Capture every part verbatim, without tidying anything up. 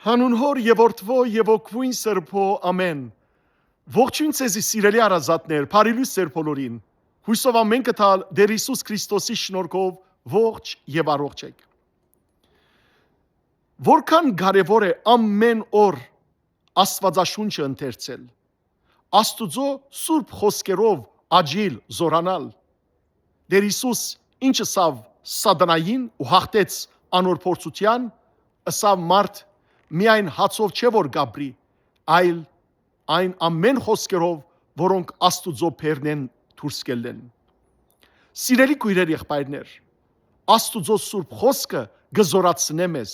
Հանուն Հօր եւ Որդւոյ եւ Հոգւոյն Սրբոյ, ամէն։ Ողջոյն ձեզի, սիրելի հարազատներ, բարի լոյս ձեր բոլորին։ Յոյսով ամէնքը թալ Տէր Յիսուս Քրիստոսի շնորհքով ողջ եւ առողջ էք։ Որքան կարեւոր է ամէն օր Աստուածաշունչը ընթերցել, Աստուծոյ սուրբ խօսքերով աճիլ, զօրանալ։ Տէր Յիսուս ինչ ըսաւ Սատանային ու յաղթեց անոր փորձութեան, ըսաւ. «Մարդ, միայն հացով չէ որ կապրի, այլ այն ամէն խօսքերով, որոնք Աստուծոյ բերնէն դուրս կ'ելլեն»։ Սիրելի քոյրեր, եղբայրներ, Աստուծոյ սուրբ խօսքը կը զօրացնէ մեզ։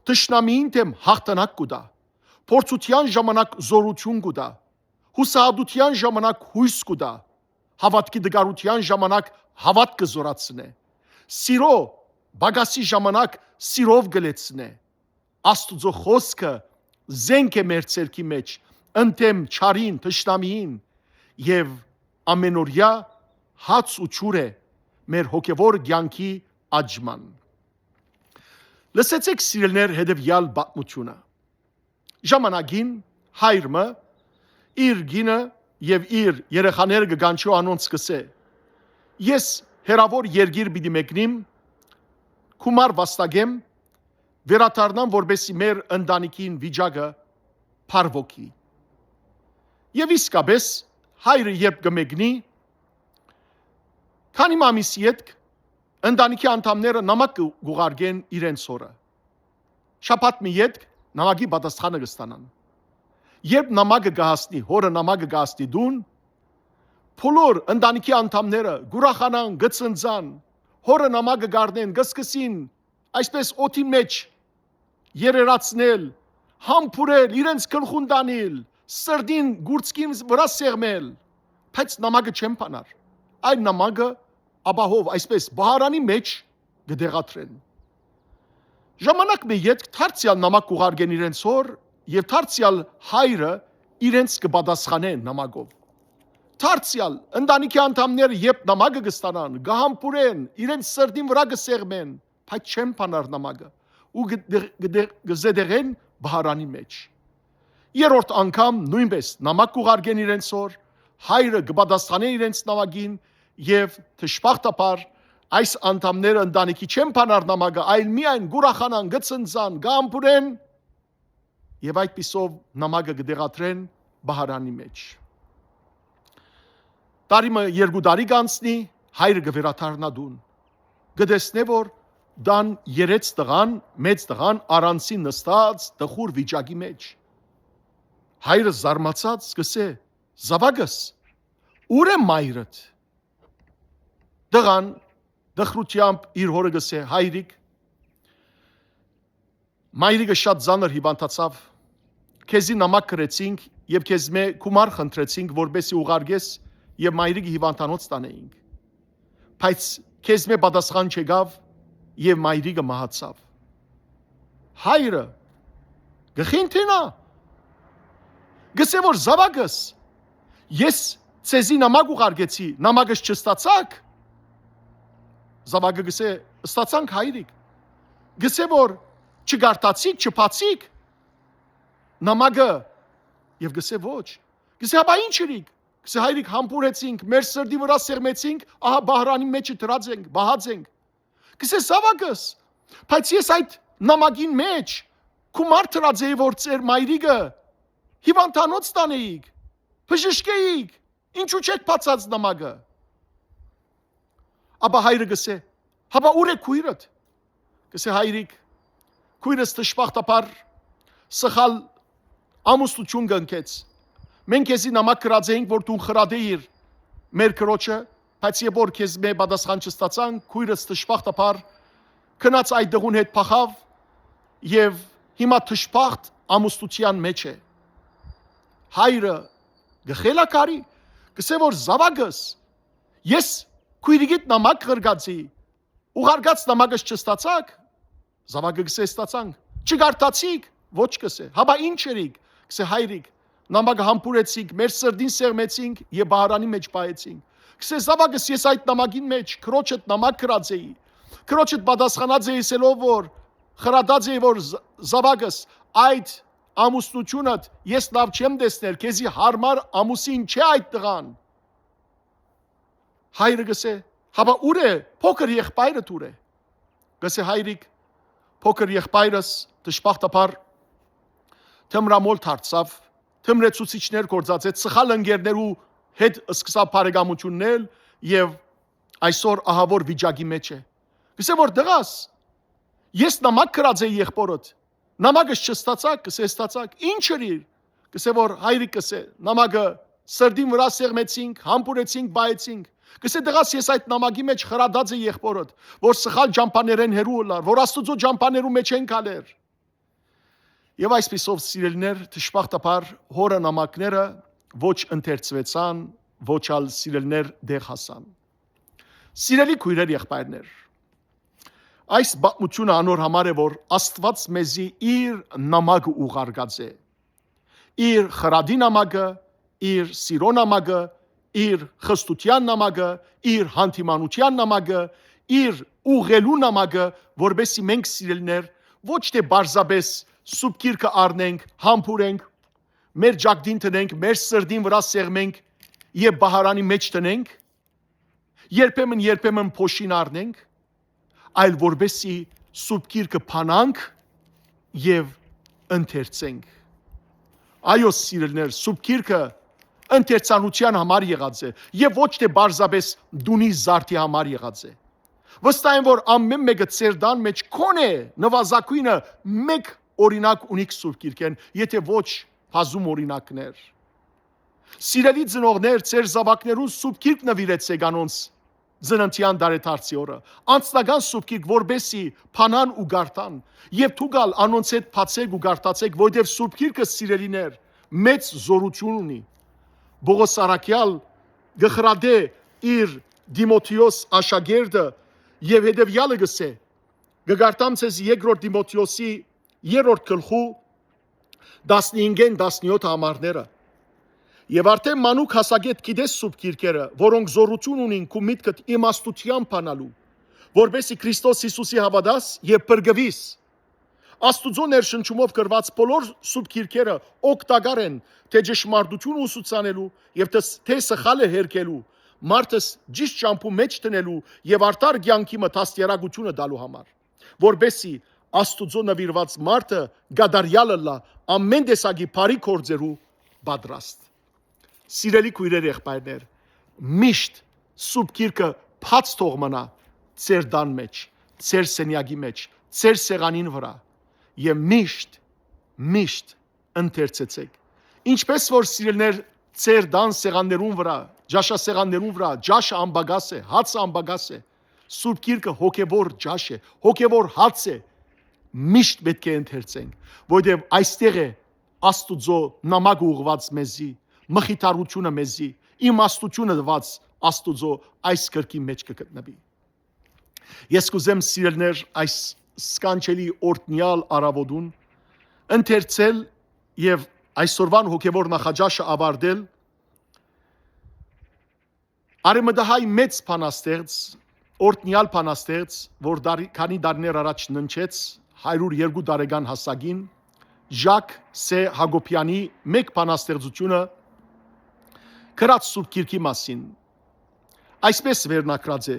Թշնամիին դէմ յաղթանակ կու տայ, փորձութեան ժամանակ զօրութիւն կու տայ, յուսահատութեան ժամանակ յոյս կու տայ, հաւատքի տկարութեան ժամանակ հաւատք կը զօրացնէ, սիրոյ պակասի ժամանակ սիրով կը լեցնէ։ Աստուծոյ խօսքը զենք է մեր ձեռքի մէջ, ընդդէմ չարին, թշնամիին, եւ ամէնօրեայ հաց ու ջուր է մեր հոգեվոր կեանքի աճման։ Լսեցէք, սիրելիներ, հետեւեալ պատմութիւնը։ Ժամանակին հայր մը իր կինը եւ իր երեխաները կը կանչի ու անոնց կ'ըսէ. «Ես հեռաւոր երկիր պիտի մեկնիմ, գումար վաստակեմ, վերադառնամ, որպեսզի մեր ընտանիքին վիճակը բարուոքի»։ Եւ իսկապէս, հայրը երբ կը մեկնի, քանի մը ամիս ետք ընտանիքի անդամները նամակ կը, կ'ուղարկեն իրենց հօրը։ Շաբաթ մը ետք նամակի պատասխանը կը ստանան։ Երբ նամակը կը հասնի, հօրը նամակը կը հասնի տուն, բոլոր ընտանիքի անդամները կ'ուրախանան, կը ցնծան, հօրը նամակը կ'առնեն, կը սկսին այսպէս օդի մէջ երերացնել, համբուրել, իրենց գլխուն տանիլ, սրտին, կուրծքին վրայ սեղմել, բայց նամակը չեն բանար։ Այն նամակը ապահով, այսպէս, պահարանի մէջ կը տեղադրեն։ Ժամանակ մը ետք դարձեալ նամակ կ'ուղարկեն իրենց հօր եւ դարձեալ հայրը իրենց կը պատասխանէ նամակով։ Դարձեալ ընտանիքի անդամները երբ նամակը կը ստանան, կը համբուրեն, իրենց սրտին վրայ կը սեղմեն, բայց չեն բանար նամակը ու կը, կը, կը, կը զետեղեն պահարանի մէջ։ Երրորդ անգամ նոյնպէս նամակ կ'ուղարկեն իրենց հօր, հայրը կը պատասխանէ իրենց նամակին եւ դժբախտաբար այս անդամները ընտանիքի չեն բանար նամակը, այլ միայն կ'ուրախանան, կը ցնծան, կը համբուրեն եւ այդպիսով նամակը կը տեղադրեն պահարանի մէջ։ Տարի մը, երկու տարի կ'անցնի, հայրը կը վերադառնայ տուն։ Կը տեսնէ որ տան երէց տղան, մեծ տղան առանձին նստած, տխուր վիճակի մէջ։ Հայրը զարմացած կ'ըսէ. «Զաւակս, ո՞ւր է մայրդ»։ Տղան տխրութեամբ իր հօրը կ'ըսէ. «Հայրիկ, մայրիկը շատ ծանր հիւանդացաւ։ Քեզի նամակ գրեցինք եւ քեզմէ գումար խնդրեցինք, որպեսզի ուղարկես եւ մայրիկը հիւանդանոց տանէինք։ Բայց քեզմէ պատասխան չեկաւ եւ մայրիկը մահացաւ»։ Հայրը կը խնդրենայ, կ'ըսէ որ. «Զաւակս, ես ձեզի նամակ ուղարկեցի, նամակս չստացաք»։ Զաւակը կ'ըսէ. «Ստացանք, հայրիկ»։ Կ'ըսէ որ. «Չկարդացիք, չբացիք նամակը»։ Եւ կ'ըսէ. «Ոչ»։ Կ'ըսէ. «Հապա ի՞նչ ըրիք»։ Կ'ըսէ. «Հայրիկ, համբուրեցինք, մեր սրտի վրայ սեղմեցինք, ահա պահարանի մէջը դրած ենք, պահած ենք»։ Կ'ըսէ. «Զաւակս, բայց ես այդ նամակին մէջ գումար դրած էի որ ձեր մայրիկը հիւանդանոց տանէիք, բժշկէիք, ինչու՞ չեք բացած նամակը»։ Ապա հայրը կ'ըսէ. «Հապա ո՞ւր է քոյրդ»։ Կ'ըսէ. «Հայրիկ, քոյրս դժբախտաբար սխալ ամուսնութիւն կնքեց։ Մենք քեզի նամակ գրած էինք որ դուն խրատէիր մեր քրոջը, բայց երբ որ քեզմէ պատասխան չստացանք, քոյրս դժբախտաբար գնաց այդ տղուն հետ փախաւ եւ հիմա դժբախտ ամուսնութեան մէջ է»։ Հայրը կը խելագարի, կ'ըսէ որ. «Զաւակս, ես քոյրիկիդ նամակ ղրկած էի, ուղարկած նամակս չստացաք»։ Զաւակը կ'ըսէ. «Ստացանք»։ «Չկարդացիք»։ «Ոչ»։ Կ'ըսէ. «Հապա ի՞նչ ըրիք»։ Կ'ըսէ. «Հայրիկ, նամակը համբուրեցինք, մեր սրտին սեղմեցինք եւ պահարանի մէջ պահեցինք»։ Կ'ըսէ. «Զաւակս, ես այդ նամակին մէջ քրոջդ նամակ գրած էի, քրոջդ պատասխանած էի ըսելով որ խրատած էի, որ զ-, զաւակս, այդ ամուսնութիւնդ ես լաւ չեմ տեսներ, քեզի յարմար ամուսին չէ այդ տղան»։ Հայրը կ'ըսէ. «Հապա ո՞ւր է, փոքր եղբայրդ ո՞ւր է»։ Կ'ըսէ. «Հայրիկ, փոքր եղբայրս դժբախտաբար թմրամոլ դարձաւ, թմրեցուցիչներ գործածեց, սխալ ընկերներու հետ սկսաւ բարեկամութիւններ եւ այսօր ահաւոր վիճակի մէջ է»։ Կ'ըսէ որ. «Տղաս, ես նամակ գրած էի եղբօրդ, նամակս չստացաք»։ Կ'ըսէ. «Ստացաք, ի՞նչ ըրիր»։ Կ'ըսէ որ. «Հայրիկ, կ'ըսէ, նամակը սրտին վրայ սեղմեցինք, համբուրեցինք, պահեցինք»։ Կ'ըսէ. «Տղաս, ես այդ նամակի մէջ խրատած էի եղբօրդ, որ սխալ ճամբաներէն հեռու ըլլար, որ Աստուծոյ ճամբաներու մէջ չեն գալեր»։ Եւ այսպիսով, սիրելիներ, դժբախտաբար հօրը նամակները ոչ ընթերցուեցան, ոչ ալ, սիրելիներ, տեղ հասան։ Սիրելի քոյրեր, եղբայրներ, այս պատմութիւնը անոր համար է, որ Աստուած մեզի իր նամակը ուղարկած է, իր խրատի նամակը, իր սիրո նամակը, իր խստութեան նամակը, իր հանդիմանութեան նամակը, իր ուղղելու նամակը, որպեսզի մենք, սիրելիներ, ոչ թէ պարզապէս Սուրբ Գիրքը առնենք, համբուրենք, մեր ճակտին դնենք, մեր սրտին վրայ սեղմենք եւ պահարանի մէջ դնենք, երբեմն, երբեմն փոշին առնենք, այլ որպեսզի Սուրբ Գիրքը բանանք եւ ընթերցենք։ Այո, սիրելիներ, Սուրբ Գիրքը ընթերցանութեան համար եղած է եւ ոչ թէ պարզապէս դունի զարդի համար եղած է։ Վստահ եմ, որ ամէն մէկը ձեր տան մէջ քոնէ նուազագոյնը մէկ օրինակ ունիք Սուրբ Գիրքէն, եթէ ոչ, բազում օրինակներ։ Սիրելի ծնողներ, ձեր զաւակներուն Սուրբ Գիրք նուիրեցէք անոնց ծննդեան տարեդարձի օրը, անձնական Սուրբ Գիրք, որպեսզի բանան ու կարդան, եւ դուք ալ անոնց հետ բացէք ու կարդացէք, որովհետեւ Սուրբ Գիրքը, սիրելիներ, մեծ զօրութիւն ունի։ Պողոս առաքեալ կը խրատէ իր Տիմոթէոս աշակերտը եւ հետեւեալը կ'ըսէ. կը կարդամ ձեզ երկրորդ Տիմոթէոսի երրորդ գլխու տասնհինգէն տասնեօթ համարները։ Եւ արդէն մանուկ հասակէդ գիտես Սուրբ Գիրքերը, որոնք զօրութիւն ունին քու միտքդ իմաստութեան բանալու, որպեսզի Քրիստոս Յիսուսի հաւատաս եւ փրկուիս։ Աստուծոյ ներշնչումով գրուած բոլոր Սուրբ Գիրքերը օգտակար են թէ ճշմարտութիւնը ուսուցանելու եւ թէ, թէ սխալը հերքելու, մարդս ճիշդ ճամբու մէջ դնելու եւ արդար կեանքի մը դաստիարակութիւնը տալու համար, որպեսզի Աստուծոյ նուիրուած մարդը կատարեալ ըլլայ, ամէն տեսակի բարի գործերու պատրաստ։ Սիրելի քոյրեր, եղբայրներ, միշտ Սուրբ Գիրքը բաց թող մնայ ձեր տան մէջ, ձեր սենեակի մէջ, ձեր սեղանին վրայ եւ միշտ, միշտ ընթերցեցէք։ Ինչպէս որ, սիրելիներ, ձեր տան սեղաններուն վրայ, ճաշասեղաններուն վրայ ճաշը անպակաս է, հացը անպակաս է, Սուրբ Գիրքը հոգեւոր ճաշ է, հոգեւոր հաց է, միշտ պէտք է ընթերցենք, որովհետեւ այստեղ է Աստուծոյ նամակը ուղղուած մեզի, մխիթարութիւնը մեզի, իմաստութիւնը տուած Աստուծոյ այս գրքի մէջ կը գտնուի։ Ես կ'ուզեմ, սիրելիներ, այս սքանչելի օրհնեալ առաւօտուն ընթերցել եւ այսօրուան հոգեւոր նախաճաշը աւարտել արեւմտահայ մեծ բանաստեղծ, օրհնեալ բանաստեղծ, որ դարի-, քանի տարիներ առաջ ննջեց, հարիւր երկու տարեկան հասակին, Ժակ Սէ Յակոբեանի մեկ բանաստեղծութիւնը գրած Սուրբ Գիրքի մասին, այսպէս վերնագրած է.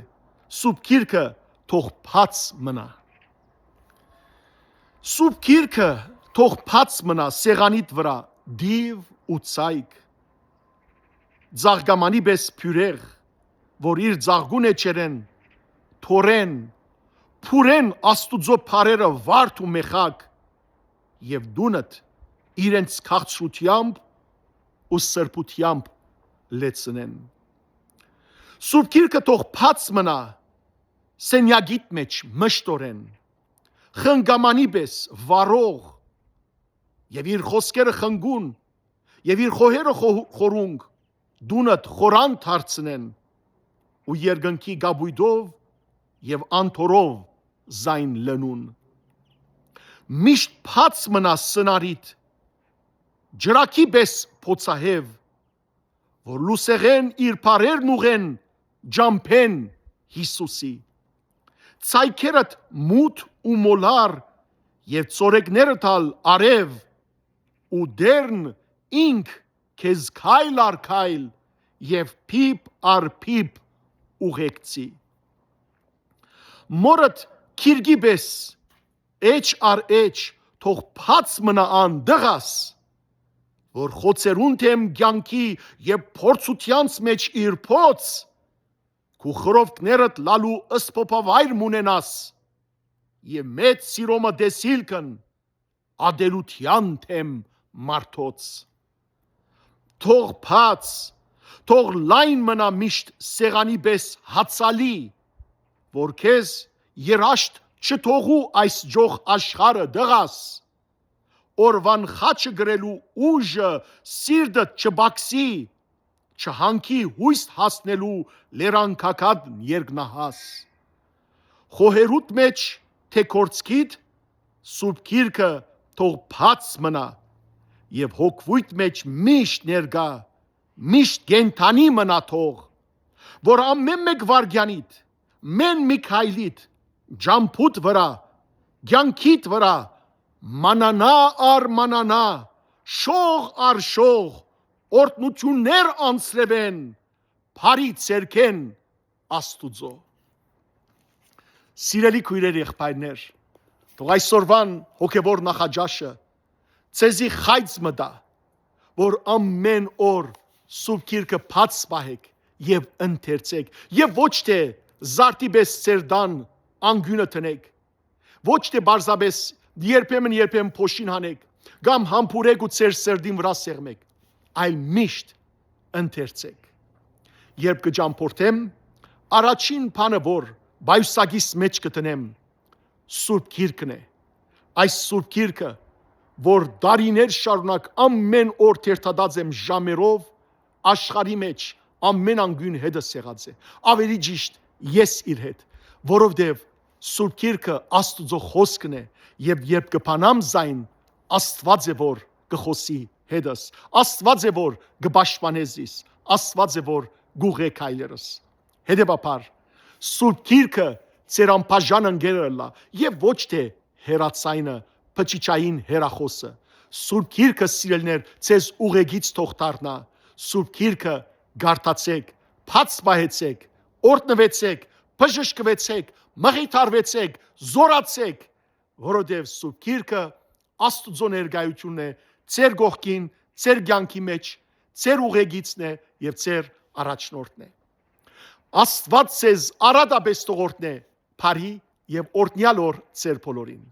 «Սուրբ Գիրքը թող բաց մնայ»։ Սուրբ Գիրքը թող բաց մնայ սեղանիդ վրայ դիւ ու ցայգ, ծաղկամանի պէս բիւրեղ, որ իր ծաղկուն էջերէն թորեն, փուռեն Աստուծոյ բառերը վարդ ու մեխակ, եւ տունդ իրենց քաղցրութեամբ ու սրբութեամբ լեցնեն։ Սուրբ Գիրքը թող բաց մնայ սենյակիդ մէջ մշտօրեն, խնկամանի պէս վառող, եւ իր խօսքերը խնկուն, եւ իր խոհերը խո-, խորունկ, տունդ խորան դարձնեն ու երկնքի կապոյտով եւ անդորով զայն լնուն։ Միշտ բաց մնա սնարիդ, ջրակի պէս փոցահեւ, որ լուսեղէն իր բառերն ուղղեն ճամբէն Յիսուսի։ Ցայքերդ մութ ու մոլար եւ ծորեկներդ ալ արեւ, ու Տէրն ինք քեզ քայլ առ քայլ եւ փիփ առ փիփ ուղեկցի։ Մօրդ գիրկի պէս, էջ առ էջ, թող բաց մնայ ան, տղաս, որ խոցերուն դէմ կեանքի եւ փորձութեանց մէջ իր փոց, քու խռովքներդ լալու սփոփավայր մ'ունենաս, եւ մեծ սիրոյ մը տեսիլքն ատելութեան դէմ մարդոց։ Թող բաց, թող լայն մնայ միշտ սեղանի պէս հացալի, որ քեզ երաշտ չթողու այս ջող աշխարհը, տղաս։ Օրուան խաչը կրելու ուժը սիրտդ չբաքսի, չհանքի յոյս հասնելու լերան քաքատ երկնահաս։ Խոհերուդ մէջ թէ գործքիդ, Սուրբ Գիրքը թող բաց մնայ եւ հոգւոյդ մէջ միշտ ներկայ, միշտ կենդանի մնայ թող, որ ամէն մէկ վայրկեանիդ, մէն մի քայլիդ, ջամբուդ վրայ, կեանքիդ վրայ, մանանայ առ մանանայ, շող առ շող, օրհնութիւններ անձրեւէն, բարի ձեռքէն Աստուծոյ։ Սիրելի քոյրեր, եղբայրներ, թող այսօրուան հոգեւոր նախաճաշը ձեզի խայծ մը տայ, որ ամէն օր Սուրբ Գիրքը բաց պահէք եւ ընթերցէք, եւ ոչ թէ զարդի պէս ձեր տան անկիւնը դնէք, ոչ թէ պարզապէս երբեմն-երբեմն փոշին հանէք կամ համբուրէք ու ձեր սրտին վրայ սեղմէք, այլ միշտ ընթերցէք։ Երբ կը ճամբորդեմ, առաջին բանը, որ պայուսակիս մէջ կը դնեմ, Սուրբ Գիրքն է։ Այս Սուրբ Գիրքը, որ տարիներ շարունակ ամէն օր թերթած եմ ժամերով, աշխարհի մէջ ամէն անկիւն հետս եղած է, ավելի ճիշդ, ես իր հետ, որովհետեւ Սուրբ Գիրքը Աստուծոյ խօսքն է, եւ երբ կը բանամ զայն, Աստուած է, որ կը խօսի հետս, Աստուած է, որ կը պաշտպանէ զիս, Աստուած է, որ կ'ուղղէ քայլերս։ Հետեւաբար, Սուրբ Գիրքը ձեր անբաժան ընկերը ըլլայ եւ ոչ թէ հեռաձայնը, բջջային հեռախօսը։ Սուրբ Գիրքը, սիրելիներ, ձեզ ուղեկից թող դառնայ։ Սուրբ Գիրքը կարդացէք, բաց պահեցէք, օրհնուեցէք, բժշկուեցէք, մխիթարուեցէք, զօրացէք, որովհետեւ Սուրբ Գիրքը Աստուծոյ ներկայութիւնն է ձեր կողքին, ձեր կեանքի մէջ, ձեր ուղեկիցն է եւ ձեր առաջնորդն է։ Աստուած ձեզ առատապէս թող օրհնէ, բարի եւ օրհնեալ օր ձեր բոլորին։